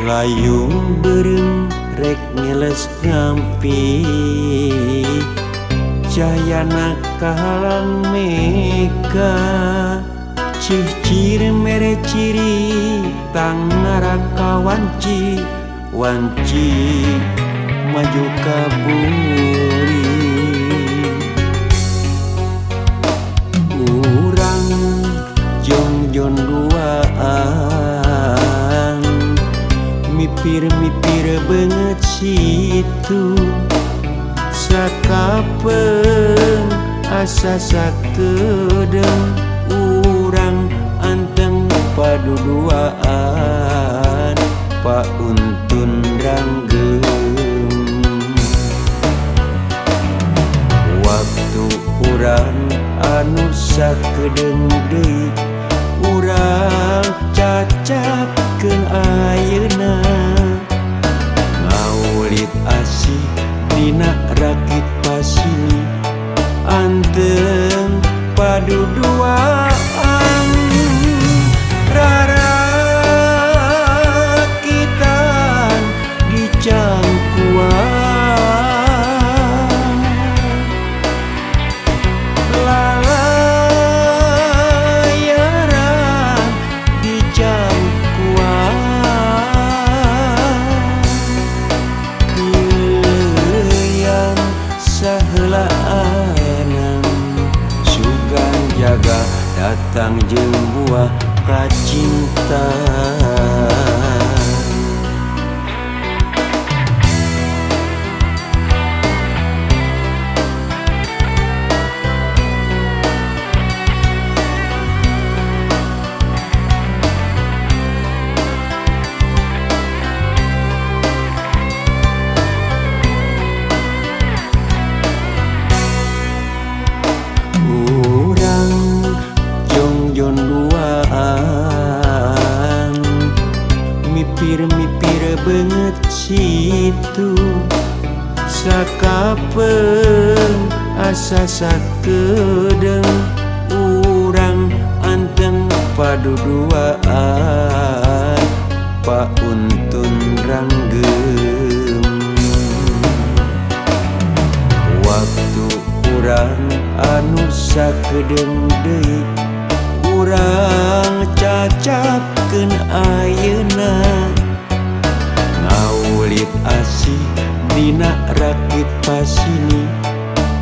Layung beureum rek ngeles ngampi cayana kahalang mega cicir mere ciri tangara kawanci wanci maju kaburi. Urang jongjon duaan mipir-mipir banget situ sakapeung asa sakedeung urang anteng paduduaan pauntun ranggeum. Waktu urang anu sakedeung deui urang cacapkeun ayeuna ngaulit asih dina rakit pasini anteng paduduaan rarakitan di cangkuan lalayaran di cangkuan pileuyan saheulaanan sugan jaga datang jeung buah kacinta. Urang jongjon duaan mipir-mipir beungeut situ sakapeung asa sakedeung urang anteng paduduaan pauntun ranggeum. Waktu urang anu sakedeung deui urang cacapkeun ayeuna ngaulit asih dina rakit pasini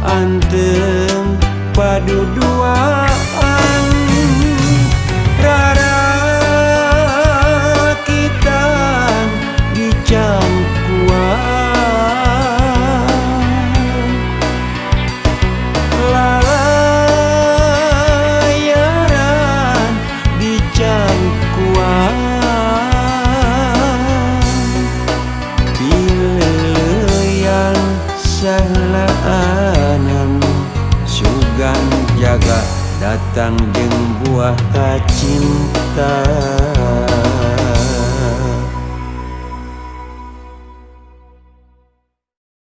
anteng paduduaan rarakitan di cangkuan lalayaran di cangkuan pileuyan saheulaanan sugan jaga datang jeung buah kacinta.